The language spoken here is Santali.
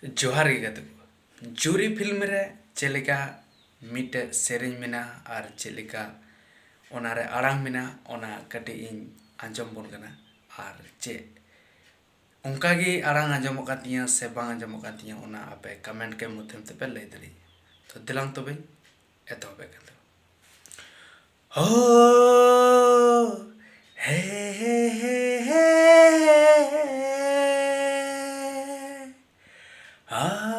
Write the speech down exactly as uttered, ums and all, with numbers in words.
ᱡᱚᱦᱟᱨ ᱜᱮ ᱜᱟᱛᱮ ᱠᱚ᱾ ᱡᱩᱨᱤ ᱯᱷᱤᱞᱢ ᱨᱮ ᱪᱮᱫ ᱞᱮᱠᱟ ᱢᱤᱫᱴᱮᱡ ᱥᱮᱨᱮᱧ ᱢᱮᱱᱟᱜᱼᱟ ᱟᱨ ᱪᱮᱫ ᱞᱮᱠᱟ ᱚᱱᱟ ᱨᱮ ᱟᱲᱟᱝ ᱢᱮᱱᱟᱜᱼᱟ, ᱚᱱᱟ ᱠᱟᱹᱴᱤᱡ ᱤᱧ ᱟᱸᱡᱚᱢ ᱵᱚᱱ ᱠᱟᱱᱟ᱾ ᱟᱨ ᱪᱮᱫ ᱚᱱᱠᱟ ᱜᱮ ᱟᱲᱟᱝ ᱟᱸᱡᱚᱢᱚᱜ ᱠᱟᱱ ᱛᱤᱧᱟᱹ ᱥᱮ ᱵᱟᱝ ᱟᱸᱡᱚᱢᱚᱜ ᱠᱟᱱ ᱛᱤᱧᱟᱹ, ᱚᱱᱟ ᱟᱯᱮ ᱠᱚᱢᱮᱱᱴ ᱠᱮ ᱢᱟᱫᱽᱫᱷᱚᱢ ᱛᱮᱯᱮ ᱞᱟᱹᱭ ᱫᱟᱲᱮᱭᱟᱜᱼᱟ᱾ ᱛᱚ ᱫᱮᱞᱟᱝ ᱛᱚᱵᱮ ᱮᱛᱚᱦᱚᱵᱮᱫ ᱠᱟᱱ ᱛᱟᱵᱚᱱᱟ᱾ ᱦᱳ, ᱦᱮ, ᱦᱮ, ᱦᱮ, ᱦᱮ, ᱦᱮ, ᱦᱟ᱾